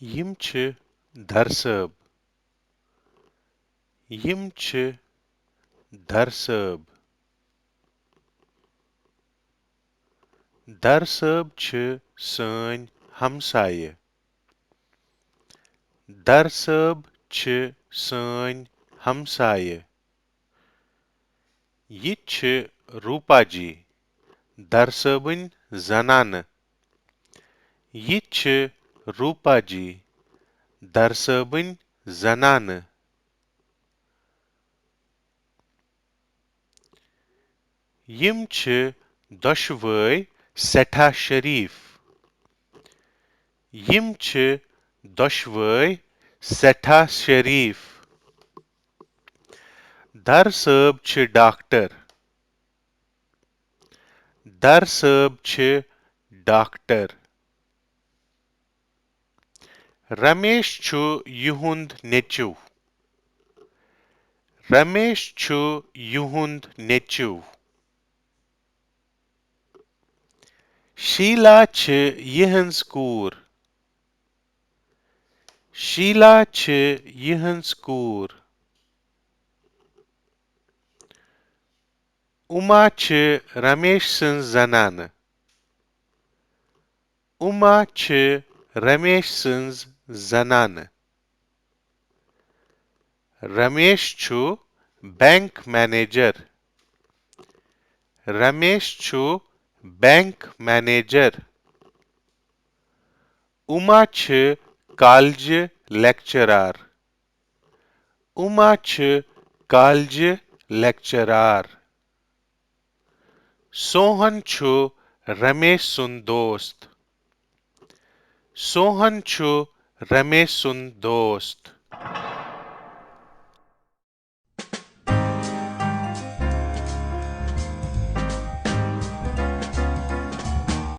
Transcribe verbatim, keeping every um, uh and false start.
یِم چھِ در صٲب۔ یِم چھِ در صٲب۔ در صٲب چھِ سٲنۍ ہمسایہِ۔ در صٲب چھِ سٲنۍ ہمسایہِ۔ یہِ چھِ روٗپا جی، در صٲبٕنۍ زنانہٕ۔ یہِ چھِ روٗپا جی، در صٲبٕنۍ زنانہٕ۔ یِم چھِ دۄشوٕے سٮ۪ٹھاہ شریٖف۔ یِم چھِ دۄشوٕے سٮ۪ٹھاہ شریٖف۔ در صٲب چھِ ڈاکٹر۔ در صٲب چھِ ڈاکٹر۔ رمیش چھُ یِہُنٛد نیٚچُو۔ رمیش چھُ یِہُنٛد نیٚچُو۔ شیلا چھِ یِہٕنٛز کوٗر۔ شیلا چھِ یِہٕنٛز کوٗر۔ اُما چھِ رمیش سٕنٛز زنانہٕ۔ اُما چھِ رمیش سٕنٛز زنانہٕ۔ رمیش چھُ بینک منیجر۔ رمیش چھُ بینک منیجر۔ اُما چھِ کالجہِ لیکچرار۔ اُما چھِ کالجہِ لیکچرار۔ سوہن چھُ رمیش سُنٛد دوست۔ سوہن چھُ رمیش سُنٛد دوست۔